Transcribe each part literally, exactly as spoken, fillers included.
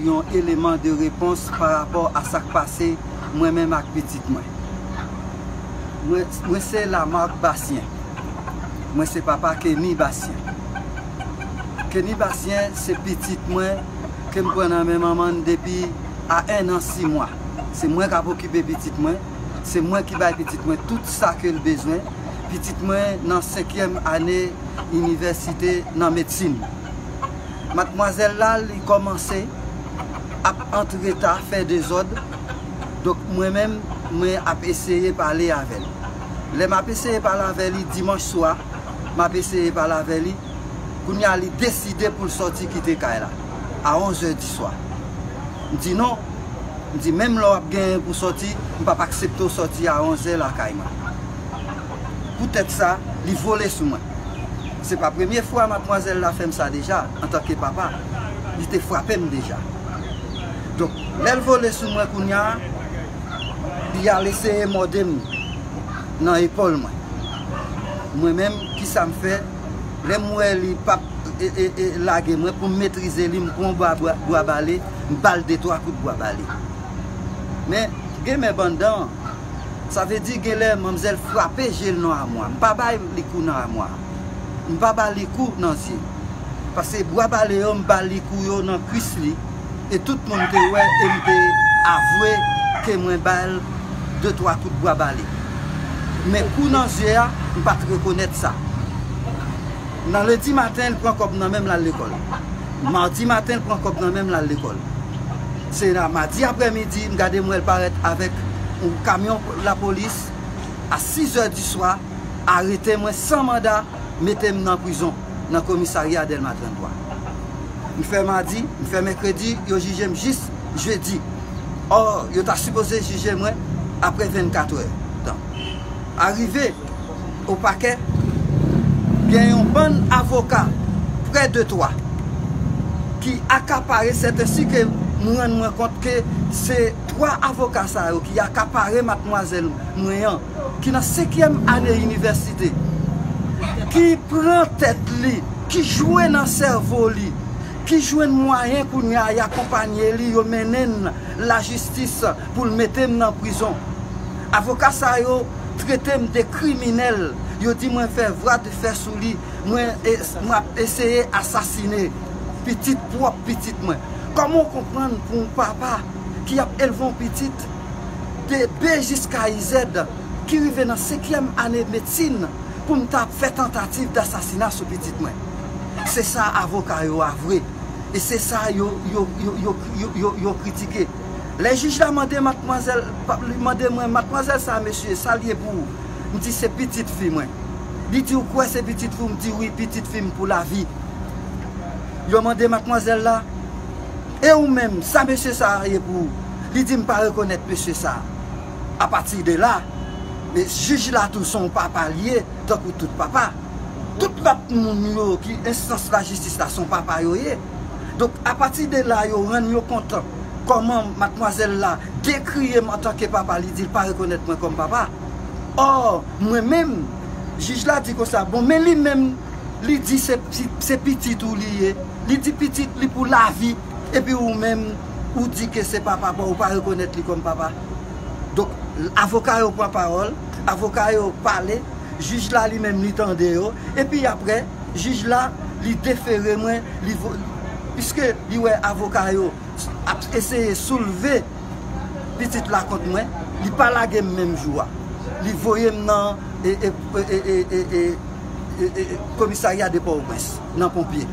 yon eleman de repons pa rapò a sa k pase mwen menm ak pitit mwen. Mwen, mwen se Lamarck Bastien. Mwen se papa Kenny Bastien. Kenny Bastien se pitit mwen ke m pran nan men manman l depi a en an sis mwa. Se mwen k ap okipe pitit mwen. Se mwen ki bay pitit mwen tout sa ke l bezwen. Pitit mwen nan senkyèm ane inivèsite nan medsin. Madmwazèl la, li kòmanse ap antreta, fè dezòd. Donk, mwen menm, mwen ap eseye pale avè l. Lè m ap eseye pale avè li dimanch swa, m ap eseye pale avè li. Kounye a, li deside pou l sòti kite kay la a onz è di swa. M di non. M di, menm lè w ap genyen pou sòti, m p ap aksepte w sòti a onz è lakay mwen. Poutèt sa, li vole sou mwen. Se pa premye fwa madmwazèl la fè m sa deja, antanke papa. Li te frape m deja. Donk, lè l vole sou mwen kounye a, li al eseye mòde m nan epòl mwen. Mwen menm, kisa m fè? Lè m wè li p ap e, e, e, lage mwen pou m metrize li, m pran bwa, bwa, bwa bale, m ba l de twa kout bwa bale. Men, gen men bandan, sa vle di gen lè manmzèl frape je l nan amwa. M pa bay li kou nan amwa. M pa ba li kou nan zye. Paske bwa bale yo, m ba li kou yo nan kwis li. E tout moun te wè e m te avwe ke mwen ba l de twa kout bwa bale. Men kou nan zye a, m pa t rekonèt sa. Nan lendi maten, l pran kòb nan men m, l al lekòl. Madi maten, l pran kòb nan men m, l al lekòl. Se la, madi aprèmidi, m gade m wè l parèt avèk yon kamyon lapolis a sis è di swa, arete mwen san manda, mete m nan prizon, nan komisarya Dèlma trannntwa. M fè madi, m fè mèkredi, yo jije m jis jedi. Ò, yo ta sipoze jije mwen apre vennkat è tan. Arive o pakè, gen yon bann avoka, prè de twa, ki akapare, sèt ensi ke m rann mwen kont ke se twa avoka sa yo ki akapare madmwazèl mwen an, ki nan senkyèm ane inivèsite, ki pran tèt li, ki jwe nan sèvo li, ki jwenn mwayen kounye a y akonpanye li, yo mennen l lajistis pou l mete m nan prizon. Avoka sa yo trete m de kriminèl, yo di mwen fè vwa de fè sou li, mwen e, m ap eseye asasine pitit, pwòp pitit mwen. Kòman w konprann pou yon papa ki ap elve yon pitit de B jiska Z, ki rive nan senkyèm ane medsin, pou m ta ap fè tantativ dasasina sou pitit mwen? Se sa avoka yo a vre. E se sa yo, yo, yo, yo, yo, yo, yo kritike. Lè jij la mande madmwazèl, pa, li mande mwen, "Madmwazèl sa, mesye, sa l ye pou ou?" M di, "Se pitit fi mwen." Li di, "Ou kwè se pitit fi w?" M di, "Wi, pitit fi m pou lavi." Yo mande madmwazèl la, "E ou menm, sa mesye sa a ye pou ou?" Li di, "M pa rekonèt mesye sa a." Apati de la, men jij la tou se yon papa l ye, tankou tout papa. Tout lòt moun yo ki enstans lajistis la se yon papa yo ye. Donk, apati de la, yo rann yo kont kòman madmwazèl la dekriye m antanke papa, li di l pa rekonèt mwen kòm papa. Ò, mwen menm, jij la di konsa, bon, men li menm, li di se, se, se pitit ou li ye. Li di pitit li pou lavi. Epi ou menm, ou di ke se papa pa w, ou pa rekonèt li kòm papa. Donk, avoka yo pran pawòl, avoka yo pale, jij la li menm li tande yo. Epi apre, jij la, li defere mwen, li vo-, piske li wè avoka yo ap eseye soulve pitit la kont mwen, li pa lage m menm jou a. Li voye m nan, e, e, e, e, e, e, e, e, komisarya de Pòtoprens, nan Ponpye.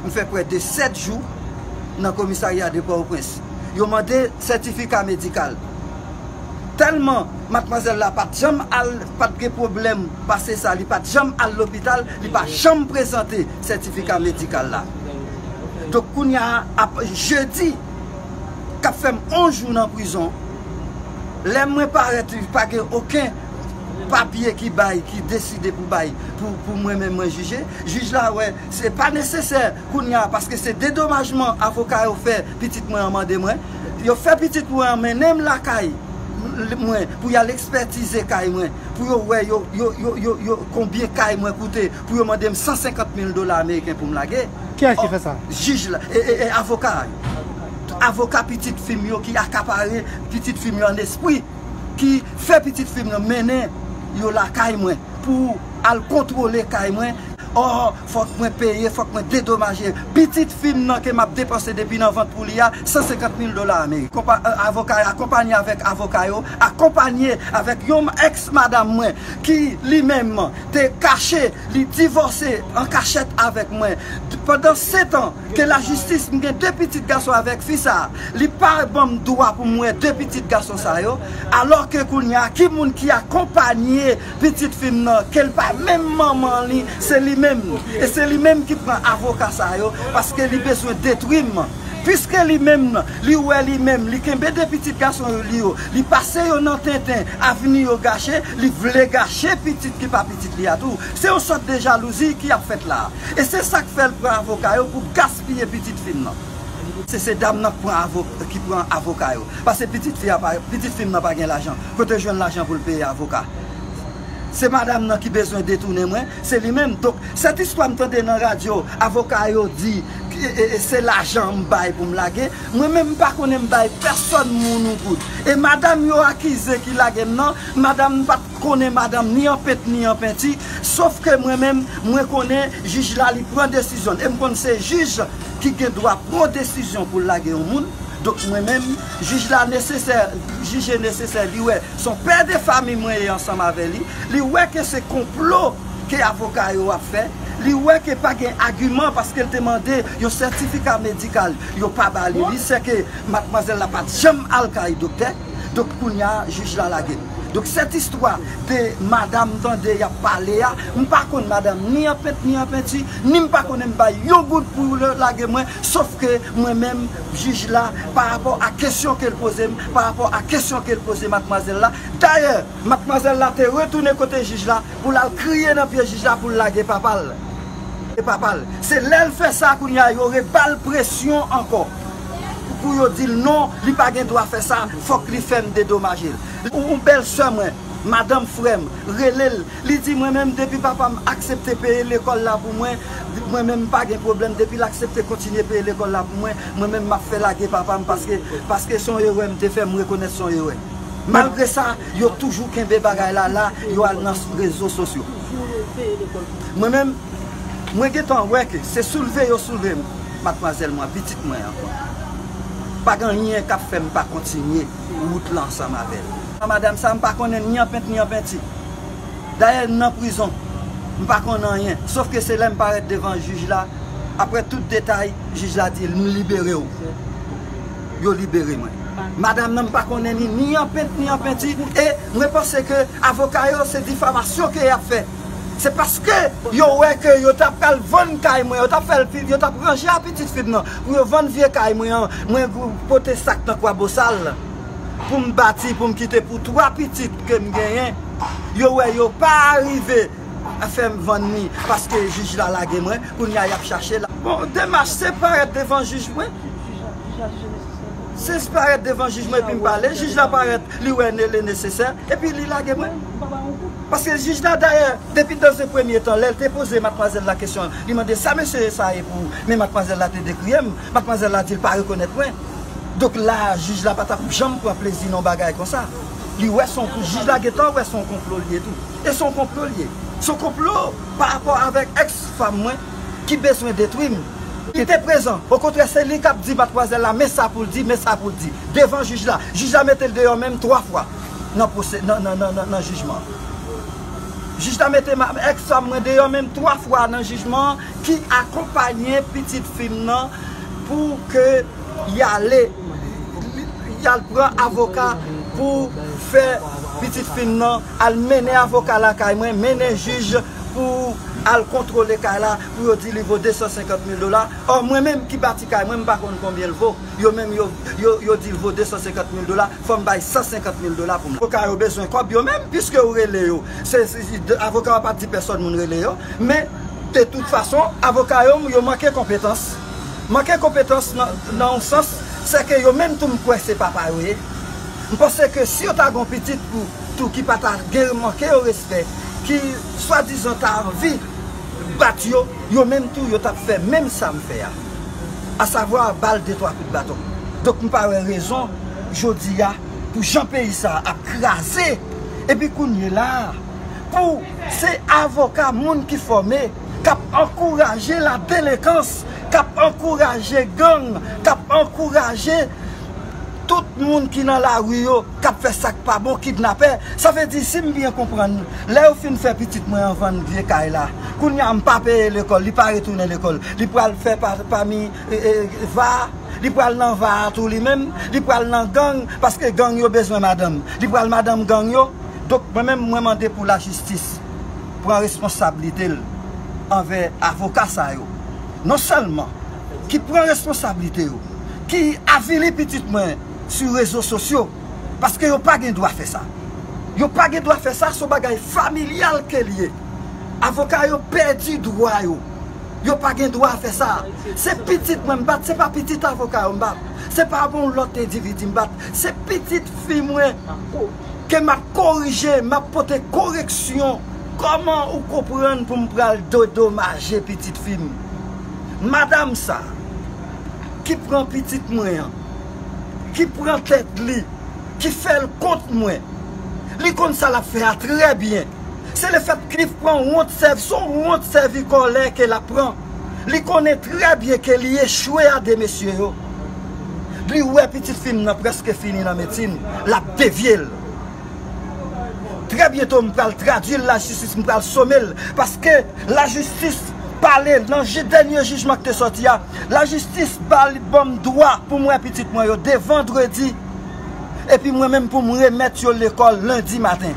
M fè prè de sèt jou nan komisarya de Pòtoprens. Yo mande sètifika medikal. Tèlman madmwazèl la pa t janm al, pa t gen pwoblèm pase sa, li pa t janm al lopital, li pa janm prezante sètifika medikal la. Donk, kounye a, ap, jedi, k ap fè m onz jou nan prizon, lè mwen parèt, pa gen okenn papye ki bay, ki deside pou bay, pou, pou mwen menm mwen jije. Jij la wè, se pa nesesè kounye a, paske se dedomajman avoka yo fè pitit mwen an mande mwen. Yo fè pitit mwen an mennen m lakay mwen pou y al ekspètize kay mwen, pou yo wè yo, yo, yo, yo, yo, konbyen kay mwen koute, pou yo mande m san senkant mil dola ameriken pou m lage. Kiyès ki fè sa? Jij la, e, e, e avoka yo. Avoka pitit fi m yo ki akapare pitit fi m yo an espri, ki fè pitit fi m yo mennen yo lakay mwen pou al kontwole kay mwen. Ò, fòk mwen peye, fòk mwen dedomaje pitit fi m nan ke m ap depanse depi nan vant pou li a, san senkant mil dola ameriken. Konpa-, eh, avoka yo akonpanye avèk avoka yo, akonpanye avèk yon èks madanm mwen ki li menm te kache, li divòse an kachèt avèk mwen. D-, pandan sèt an ke lajistis, m gen de pitit gason avèk fi sa a, li pa ban m dwa pou m wè de pitit gason sa yo, alò ke kounye a, ki moun ki akonpanye pitit fi m nan, ke l pa menm manman li, se li menm. E se li menm ki pran avoka sa yo, paske li bezwen detwi m. Piske li menm, li wè li menm, li kenbe de pitit gason li yo, li pase yo nan tenten, avni yo gache, li vle gache pitit ki pa pitit li a tou. Se yon sòt de jalouzi ki ap fèt la. E se sa k fè l pran avoka yo pou gaspiye pitit fi m nan. Se, se dam nan k pran avo-, ki pran avoka yo. Paske pitit fi a pa, pitit fi m nan pa gen lajan. Kote jwenn lajan pou l peye avoka? Se madanm nan ki bezwen detounen mwen, se li menm. Donk, sèt istwa m tande nan radyo, avoka yo di, e, e, e se lajan m bay pou m lage. Mwen menm, m pa konnen m bay pèsòn moun yon goud. E madanm yo akize ki lage m nan, madanm m pa t konnen madanm ni an pent ni an penti, sof ke mwen menm, mwen konnen jij la, li pran desizyon l. E m konn se jij ki gen dwa pran desizyon pou l lage yon moun. Donk mwen menm, jij la nesesè, jije nesesè, li wè se yon pè de fanmi mwen ye ansanm avè li, li wè ke se konplo ke avoka yo ap fè, li wè ke pa gen agiman paske l te mande yon sètifika medikal, yo pa ba li li, se ke madmwazèl la pa t janm al kay doktè. Donk kounye a, jij la lage l. Donk sèt istwa de madanm m tande y ap pale a, m pa konn madanm ni an pent ni an penti, ni m pa konnen m bay yon goud pou l lage mwen, sof ke mwen menm, jij la, pa rapò a kesyon ke l poze m, pa rapò a kesyon ke l poze madmwazèl la. Dayè, madmwazèl la te retounen kote jij la pou l al kriye nan pye jij la pou l lage papa l. E papa l. Se lè l fè sa kounye a yo reba l presyon ankò. Pou yo di l non, li pa gen dwa fè sa, fòk li fè m dedomaje l. Yon bèl sè mwen, madanm frè m, rele l, li di mwen menm depi papa m aksepte peye lekòl la pou mwen, mwen menm m pa gen pwoblèm, depi l aksepte kontinye peye lekòl la pou mwen, mwen menm m ap fè lage papa m paske, paske se yon erè m te fè, m rekonèt se yon erè. Malgre sa, yo toujou kenbe bagay la la, yo al nan rezo sosyo. Mwen menm, mwen gentan wè ke se soulve yo soulve m, madmwazèl mwen, pitit mwen an. Pa gen anyen k ap fè m pa kontinye wout la ansanm avè l. Madanm sa, m pa konnen ni an pent ni an penti. Dayè, m nan prizon, m pa konn anyen. Sof ke se lè m parèt devan jij la, apre tout detay, jij la di l, "M libere w." Yo libere mwen. Madanm nan, m pa konnen ni, ni an pent, ni an penti. E mwen panse ke avoka yo, se difamasyon ke y ap fè. Se paske yo wè ke yo t ap pral vann kay mwen, yo t ap fè l pi-, yo t ap ranje a pitit fi m nan, pou yo vann vye kay mwen an, mwen pou pote sak nan Kwabosal, pou m bati, pou m kite pou twa pitit ke m genyen. Yo wè yo pa rive fè m vann li, paske jij la lage mwen, kounye a y ap chache la. Bon, demach se parèt devan jij mwen. Se parèt devan jij mwen epi m pale, jij la parèt, li wè ne-, le nesesè, epi li lage mwen. Paske jij la, dayè, depi dans un premye tan, lè l te poze madmwazèl la kesyon, li mande sa mesye sa ye pou ou, men madmwazèl la te dekriye m, madmwazèl la di l pa rekonèt mwen. Donk la, jij la pa t ap janm pran plezi nan yon bagay konsa. Li wè se yon, jij la gentan wè se yon konplo l ye tou. E se yon konplo l ye. Se yon konplo pa rapò avèk èks fanm mwen ki bezwen detwi m. Li te prezan. Okontrè, se li k ap di madmwazèl la, men sa pou l di, men sa pou l di. Devan jij la. Jij la mete l deyò menm twa fwa nan pwose-, nan, nan, nan, nan, nan jijman. Jij la mete ma-, èks fanm mwen deyò menm twa fwa nan jijman an, ki akonpanye pitit fi m nan pou ke y ale, y al pran avoka pou fè pitit fi m nan al mennen avoka lakay mwen, mennen jij pou al kontwole kay la, pou yo di li vo de san senkant mil dola. Ò, mwen menm ki bati kay mwen, m pa konn konbyen l vo. Yo menm, yo, yo, yo di l vo de san senkant mil dola, fò m bay san senkant mil dola pou m la. Avoka yo bezwen kòb yo menm, piske ou rele yo. Se, se, se, avoka yo pa di pèsòn moun rele yo, men de tout fason, avoka yo, yo manke konpetans. Manke konpetans nan, nan yon sans, se ke yo menm tou m kwè se papa yo ye. M panse ke si yo ta gen yon pitit pou, tou ki pa ta gen manke yo respè, ki swadizan ta anvi bat yo, yo menm tou yo t ap fè menm sa m fè a. Asavwa ba l de twa kout baton. Donk, m pa wè rezon, jodi a, pou jan peyi sa a ap kraze. Epi kounye la a, pou se avoka, moun ki fòme, k ap ankouraje ladelekans, k ap ankouraje gang, k ap ankouraje tout moun ki nan lari yo, k ap fè sa k pa bon, kidnapè. Sa vle di, si m byen konprann, lè yo fin fè pitit mwen an vann vye kay la, kounye a m pa peye lekòl, li pa retounen lekòl, li pral fè pa, pami, e, e, va, li pral nan va a tou li menm, li pral nan gang, paske gang yo bezwen madanm. Li pral madanm gang yo. Donk, mwen menm, mwen mande pou lajistis pran responsablite l anvè avoka sa yo. Non sèlman ki pran responsablite yo, ki avili pitit mwen sou rezo sosyo, paske yo pa gen dwa fè sa. Yo pa gen dwa fè sa, se yon bagay familyal ke l ye. Avoka yo pèdi dwa yo. Yo pa gen dwa fè sa. Se pitit mwen m bat, se pa pitit avoka yo m bat. Se pa yon lòt endividi m bat. Se pitit fi mwen ke m ap korije, m ap pote koreksyon. Kòman ou konprann pou m pral dedomaje pitit fi m? Madam sa, ki pran pitit mwen an, ki pran tèt li, ki fè l kont mwen, li konn sa l ap fè a trè byen. Se lefètke li pran wont sèvi, se yon wont sèvi kòlè ke l ap pran. Li konnen trè byen ke li echwe a de mesye yo. Li wè pitit fi m nan prèske fini nan medsin, l ap devye l. Trè byento, m pral tradui l lajistis, m pral some l, paske lajistis pale nan ji-, dènye jijman ki te sòti a. Lajistis ba li, ban m dwa pou m wè pitit mwen yo de vandredi, epi mwen menm pou m remèt yo lekòl lendi maten.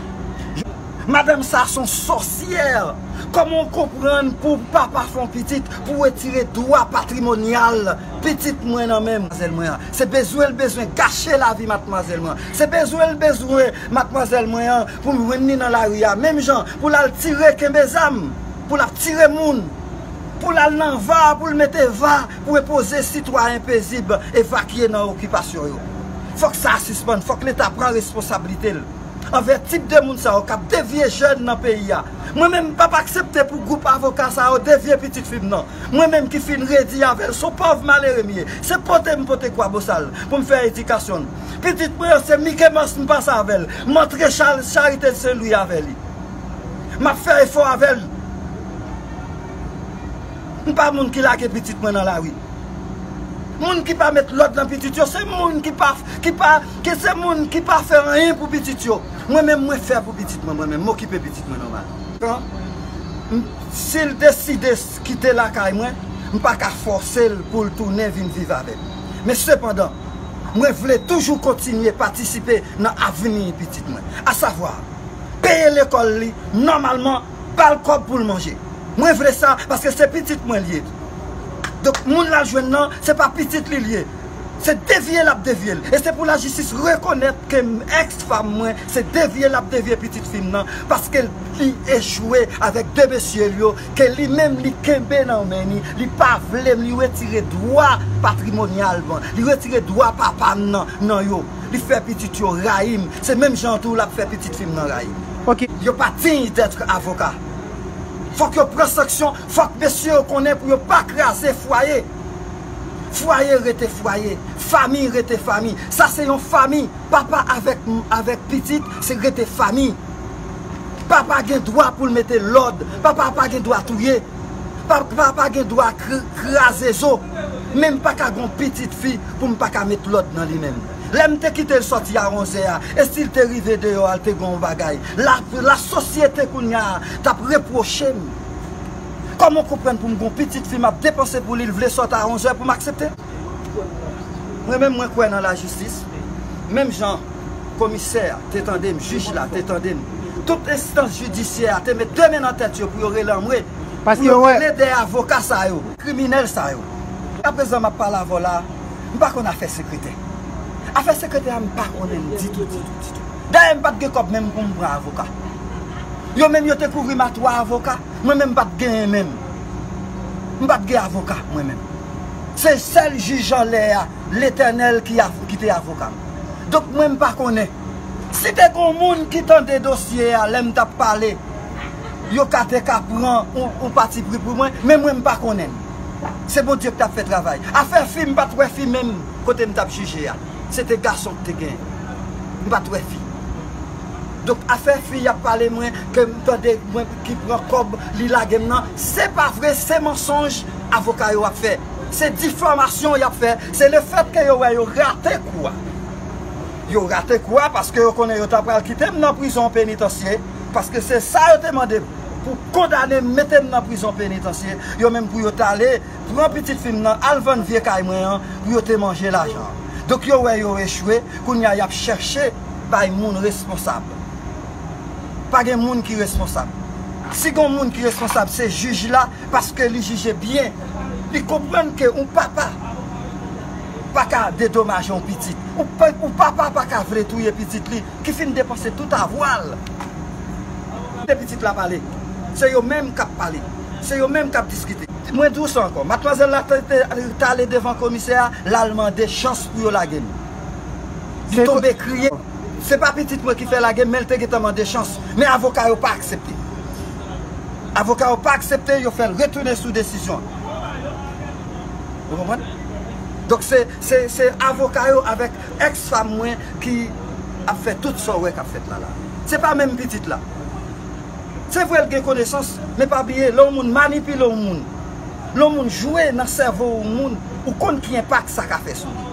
Madanm sa se yon sòsyè. Kòman w konprann pou papa fè yon pitit, pou w retire dwa patrimonyal pitit mwen nan men madmwazèl mwen an? Se bezwen l bezwen gache lavi madmwazèl mwen an. Se bezwen l bezwen madmwazèl mwen an pou m jwenn li nan lari a. Menm jan pou l al tire, kenbe zam, pou l ap tire moun, pou l al nan va, pou l mete va, pou enpoze sitwayen pezib evakye nan okipasyon yo. Fòk sa a sispann, fòk Leta pran responsablite l anvè tip de moun sa yo k ap devye jèn nan peyi a. Mwen menm, m p ap aksepte pou gwoup avoka sa yo devye pitit fi m nan. Mwen menm ki fin redi avè l, se yon pòv malere m ye. Se pote m pote kwa bosal pou m fè edikasyon l. Pitit mwen an, se Mickey Mouse m pase avè l. M antre cha-, Charite Sen Lwi avè li. M ap fè efò avè l. M pa moun ki lage pitit mwen nan lari. Moun ki pa met lòd nan pitit yo, se moun ki pa, ki pa, ki se moun ki pa fè anyen pou pitit yo. Mwen menm, mwen fè pou pitit mwen, mwen menm, m okipe pitit mwen nòmal. Kan, m, si l deside s-, kite lakay mwen, m pa ka fòse l pou l tounen vin viv avè m. Men sepandan, mwen vle toujou kontinye patisipe nan avni pitit mwen. Asavwa, peye lekòl li nòmalman, ba l kòb pou l manje. Mwen vle sa paske se pitit mwen l ye. Donk, moun l al jwenn nan, se pa pitit li l ye. Se devye l ap devye l. E se pou lajistis rekonèt ke m, èks fanm mwen, se devye l ap devye pitit fi m nan, paske li echwe avèk de mesye l yo, ke li menm li kenbe nan men li, li pa vle m, li retire dwa patrimonyal mwen, li retire dwa papa m nan, nan yo. Li fè pitit yo rayi m. Se menm jan tou l ap fè pitit fi m nan rayi m. Ok. Yo pa digne d'être avoka. Fòk yo pran sanksyon, fòk mesye yo konnen pou yo pa kraze fwaye. Fwaye rete fwaye, fanmi rete fanmi. Sa se yon fanmi. Papa avèk, avèk pitit, se rete fanmi. Papa gen dwa pou l mete lòd. Papa pa gen dwa touye. Pa, pa, pa gen dwa kr-, kraze zo. Men m pa ka gon pitit fi pou m pa ka met lòd nan li menm. Lè m te kite l sòti a onzè a, e si l te rive deyò a, l te gon bagay, la, lasosyete kounye a t ap repwoche m. Kòman w konprann pou m gon pitit fi m ap depanse pou li, l vle sòt a onzè pou m aksepte? Mwen menm, mwen kwè nan lajistis. Menm jan komisè a te tande m, jij la te tande m, tout enstans jidisyè a te met de men nan tèt yo pou yo rele anmwe, pou yo rele de avoka sa yo, kriminèl sa yo. Aprezan m ap pale avè w la, m pa konn afè sekretè. Afè sekretè a, m pa konnen l ditou, ditou, ditou. Dayè, m pa t gen kòb menm pou m pran avoka. Yo menm, yo te kouvri m a twa avoka. Mwen menm m pa t genyen menm. M pa t gen avoka, mwen menm. Se sèl jij anlè a, Letènèl, ki av-, ki te avoka m. Donk, mwen m pa konnen. Si te gen yon moun ki tande dosye a, lè m t ap pale, yo ka te ka pran yon, yon patipri pou mwen, men mwen m pa konnen l. Se Bondye ki t ap fè travay. Afè fi, m pa t wè fi menm. Kote m t ap jije a, se te gason ki te gen. M pa t wè fi. Donk, afè fi y ap pale mwen, ke m tande mwen ki pran kòb, li lage m nan, se pa vre, se mansonj avoka yo ap fè. Se difamasyon y ap fè. Se lefètke yo wè yo rate kou a. Yo rate kou a paske yo konnen yo ta pral kite m nan prizon penitansye, paske se sa yo te mande m, pou kondane m, mete m nan prizon penitansye, yo menm pou yo t ale pran pitit fi m nan, al vann vye kay mwen an, pou yo te manje lajan an. Donk, yo wè yo echwe, kounye a y ap chèche bay moun responsab. Pa gen moun ki responsab. Si gen moun ki responsab, se jij la, paske li jije byen. Li konprann ke yon papa pa ka dedomaje yon pitit. Yon pa, yon papa pa ka vle touye pitit li, ki fin depanse tout avwa l. Kite pitit la pale. Se yo menm k ap pale. Se yo menm k ap diskite. Mwen di w sa ankò. Matmwazèl la te, te, t ale devan komisè a, l al mande chans pou yo lage m. Li tonbe kriye. Se pa pitit mwen ki fè lage m, men l te gentan mande chans. Men avoka yo pa aksepte. Avoka yo pa aksepte, yo fè l retounen sou desizyon. Ou konprann? Donk, se, se, se avoka yo avèk èks fanm mwen ki ap fè tout sa w wè k ap fèt la la. Se pa menm pitit la. Se vre l gen konesans, men pa bliye, lè yon moun manipile yon moun, lè yon moun jwe nan sèvo yon moun, ou konn ki enpak sa ka fè sou li.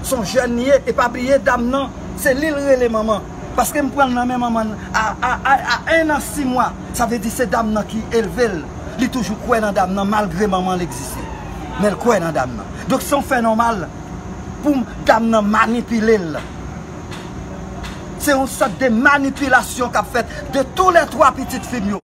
Se yon jèn li ye, e pa bliye, dam nan, se li l rele manman. Paske m pran l nan men manman l a, a, a, a en an sis mwa. Sa vle di se dam nan ki elve l. Li toujou kwè nan dam nan, malgre manman l egziste. Men l kwè nan dam nan. Donk, se yon fè nòmal pou m, dam nan manipile l. Se yon sòt de manipilasyon k ap fèt de tou lè twa pitit fi m yo.